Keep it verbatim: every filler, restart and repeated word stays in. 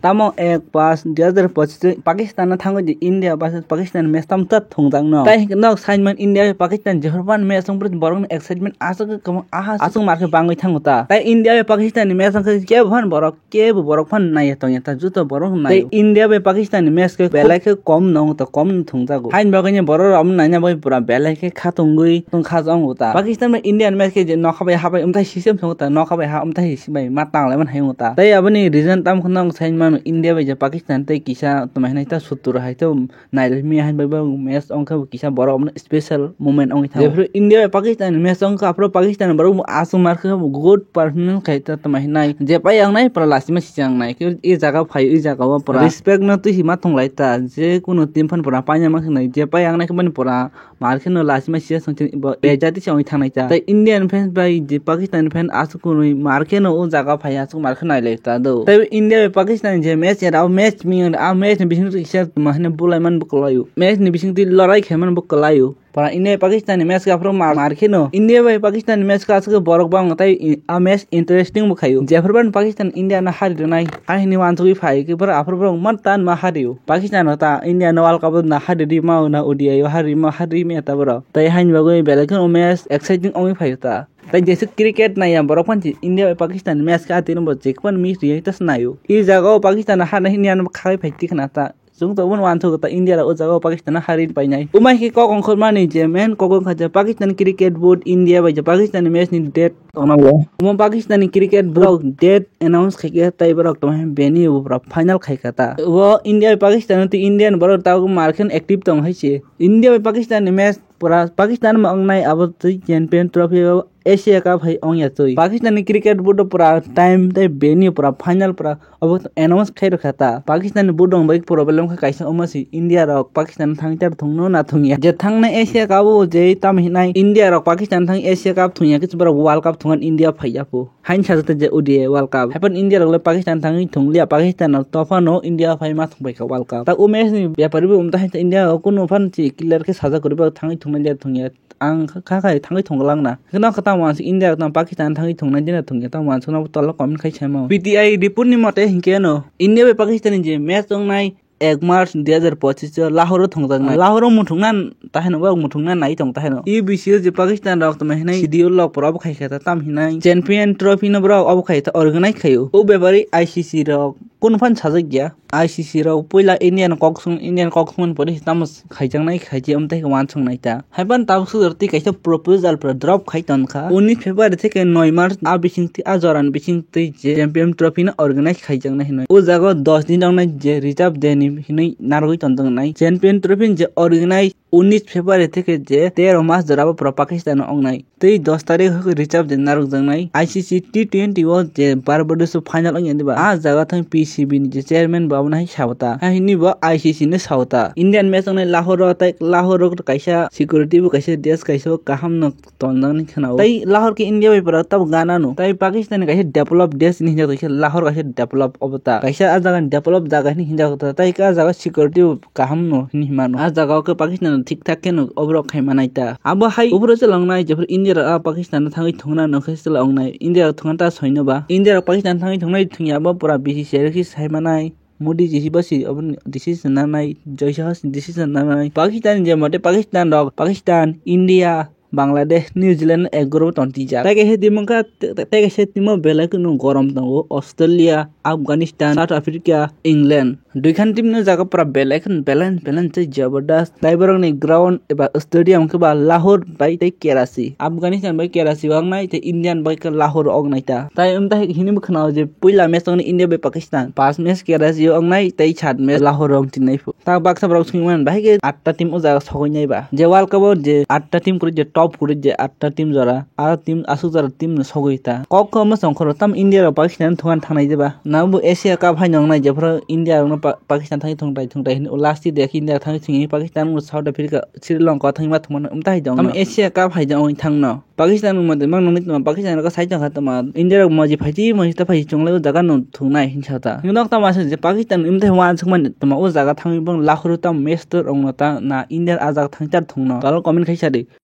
Tamo ek pas dui hazar pochis Pakistan no thangwi di India versus Pakistan match tam tat thungjak no. Tai hwnkhe nok sainman India bai Pakistan jephru ban match wng phuru borok no excitement aswk kwbang aha aswk mar khe bangwi thango ta. Tai India bai Pakistan ni match wng khe kebo phan borok kebo borok phan naiya tongya ta juto borok nai. Tai India bai Pakistan ni match khe belai khe kom no wng ta kom no thungjago. Hain bagwi ni borok rok naina bai pura belai khe kha tongwi tong kha jang ta. Pakistan bai India ni match khe je nokha bai ha bai umthai system thung ta nokha bai ha umthai bai ma tang lai man hai ta. Tai aboni reason tam khno sai mano India bai je Pakistan tei kisa toma hinai ta sutur hai to nai lai mi hai bai ba match ong kha kisa borok no special moment ong tha. Jephru India bai Pakistan match ong kha aphro Pakistan borok aswk mar kha good performance khai ta toma hinai je pai ang nai pura last match chang nai ke e jaga phai e jaga o pura respect no twi ma thung lai ta je kuno team phan pura paina ma khnai je pai ang nai khe mani pura mar kheno lachima sia songchim bo bejati se ongwi thangnai ta. Tai Indian fans bai je Pakistan fan aswk kunui mar kheno o jaga phai aswk mar kheno nailai ta do. Tai India bai Pakistan je match era o match mi a match ni bising twi kisa ma hene bulai man bo kwlaio. Match ni bising twi lorai khai man bo kwlaio. Para India Pakistan ni match ka phro mar mar kheno. India bai Pakistan ni match ka aswk borok bang tai a match interesting bo khaio. Jephrban Pakistan India na hari rwnai. Ahini wansugwi phai khe borok aphuru borok man tan ma hario. Pakistan no ta India no World Cup na hari di ma na O D I o hari ma hari me ta borok. Tai hain bagwi belai kheno match exciting ongwi phaio ta. Tai jesa cricket naiya borok phan si India bai Pakistan match ka atino bo jekpan miss riyai ta snaio. I jaga o Pakistan no hana hini ano khawi phai tikhna ta. Chwng to wano wansuk ta India rok o jaga o Pakistan no hari painai. Umai khe kok ongkhormani je main kok ongkha je Pakistan Cricket Board India bai je Pakistan match ni date Tongo. Omo Pakistan ni cricket borok date announce khaikha tei borok tongmani venue bo borok final khaikha ta. Bo India Pakistan tei Indian borok tabuk markhe active tong hai se. India bai Pakistan ni match pura Pakistan ma wngnai abo twi champion trophy o Asia Cup hai wngya twi. Pakistan ni cricket board o pura time tei venue pura final pura Obo announce khai rwkha ta. Pakistan ni budong bai problem kha kaisa omo si India rok Pakistan thang char thungno na thungya. Je thangnai Asia Cup o je tam hinai India rok Pakistan thang Asia Cup thungya khe borok World Cup thungan India phaiya pho. Hain sajak je O D I World Cup. Hapan India rok le Pakistan thangwi thungliya Pakistan rok tophano India phai ma thung bai kha World Cup. Ta o match ni bepari bo umta hai India rok kunu phan si clear khe sajak kwrwi bo thangwi thungnai le thungya. Ang kha kha thangwi thunglang na. Kheno kha tamo wansuk India tamo Pakistan thangwi thungnai dina thungya tamo wansuk no tolo comment khai saimo. P T I report ni mote hinkhe no India bai Pakistan ni je match tongnai ek March dui hazar pochis o Lahore o thungjaknai. Lahore o muthungna tahino ba muthungna nai tong tahino. U B C o je Pakistan rok tamo hinai schedule lok pura bo khai kha ta tam hinai champion trophy no borok obo khai ta organize khaio. O bepari I C C rok kunu phan sajak ya. I C C rok puila Indian kok sung Indian kok sung pore tamo khaijaknai khaiji amtwi wansuk nai ta. Haiban tabuk sujor twi kaisa proposal pura drop khai ton kha. Unis February theke noi March a bising twi a joran bising twi je champion trophy no organize khaijaknai hinwi. O jaga o dos din wngnai je reserve day ni hinwi narwgwi tonjaknai. Champion trophy ni je organize unis February theke je tero March jora bo pura Pakistan o wngnai. Tei dos tarik hwnkhe reserve de narwkjaknai I C C T twenty o je Barbados o final wngya diba. Ah jaga thang P C B ni je chairman bo abono hai sabo ta. Hai hwnwi bo I C C no sabo ta. Indian match wngnai Lahore o tei Lahore o kaisa security bo kaisa dress kaisa o kaham no tonjaknai khwnao. Tei Lahore khe India bai pura tabuk gana no. Tei Pakistan ni kaisa develop dress hinwi hinjak tongkhe Lahore kaisa develop obo ta. Kaisa ah jaga ni develop jaga hinwi hinjak ta. Tei ah jaga security bo kaham no hinwi hima no. Ah jaga o khe Pakistan no thik thak khe no oborok khai manai ta. Abo hai oborok se langnai jephru India rok ah Pakistan no thangwi thungna no khe se langnai. India rok thungna ta soino ba. India rok Pakistan thangwi thungnai thungya bo pura bisi sereki sai manai. Modi ji bo si obo ni decision nanai, Joy Sahas ni decision nanai. Pakistan ni je mote Pakistan rok, Pakistan, India, Bangladesh, New Zealand ek group o tong tijak. Tei kaisa timo kha, tei kaisa timo belai kheno gorom tongo. Australia, Afghanistan, South Africa, England. Duikhan team no jaga pura belai kheno balance, balance tei jabardast. Tai borok ni ground eba stadium khe ba Lahore bai tei Karachi. Afghanistan bai Karachi o wngnai tei Indian bai khe Lahore o wngnai ta. Tai wng tai hini bo khwnao je puila match wngnai India bai Pakistan. Pas match Karachi o wngnai tei sat match Lahore o wng tinai pho. Ta baksa borok swngwi mano bahai khe atta team o jaga sogwi nai ba. Je World Cup o je atta team kwrwi je top kwrwi je atta team jora. Aro team aswk jora team no sogwi ta. Kok khe omo songkhoro tam India rok Pakistan thungan thangnai jeba. Nabo Asia Cup hai nongnai jephru India rokno Pa-, Pakistan thangwi thwngtai thwngtai hwnwi last day khe India thangwi thwngwi Pakistan South Africa Sri Lanka thangwi ma thwngmano wngtai hai jong. Tam Asia Cup hai jong wng thangno. Pakistan rok mate mang nongni tongma Pakistan rok sai tongkha tongma India rok moji phaiti moji ta phai chunglai o jaga no thwngnai hinsa ta. Nok tamo aswk je Pakistan imthai wansukmani tongma o jaga thangwi bong lakhoro tam match tor ongno ta na India a jaga thangwi ta thwngno. Tolo comment khai sadi.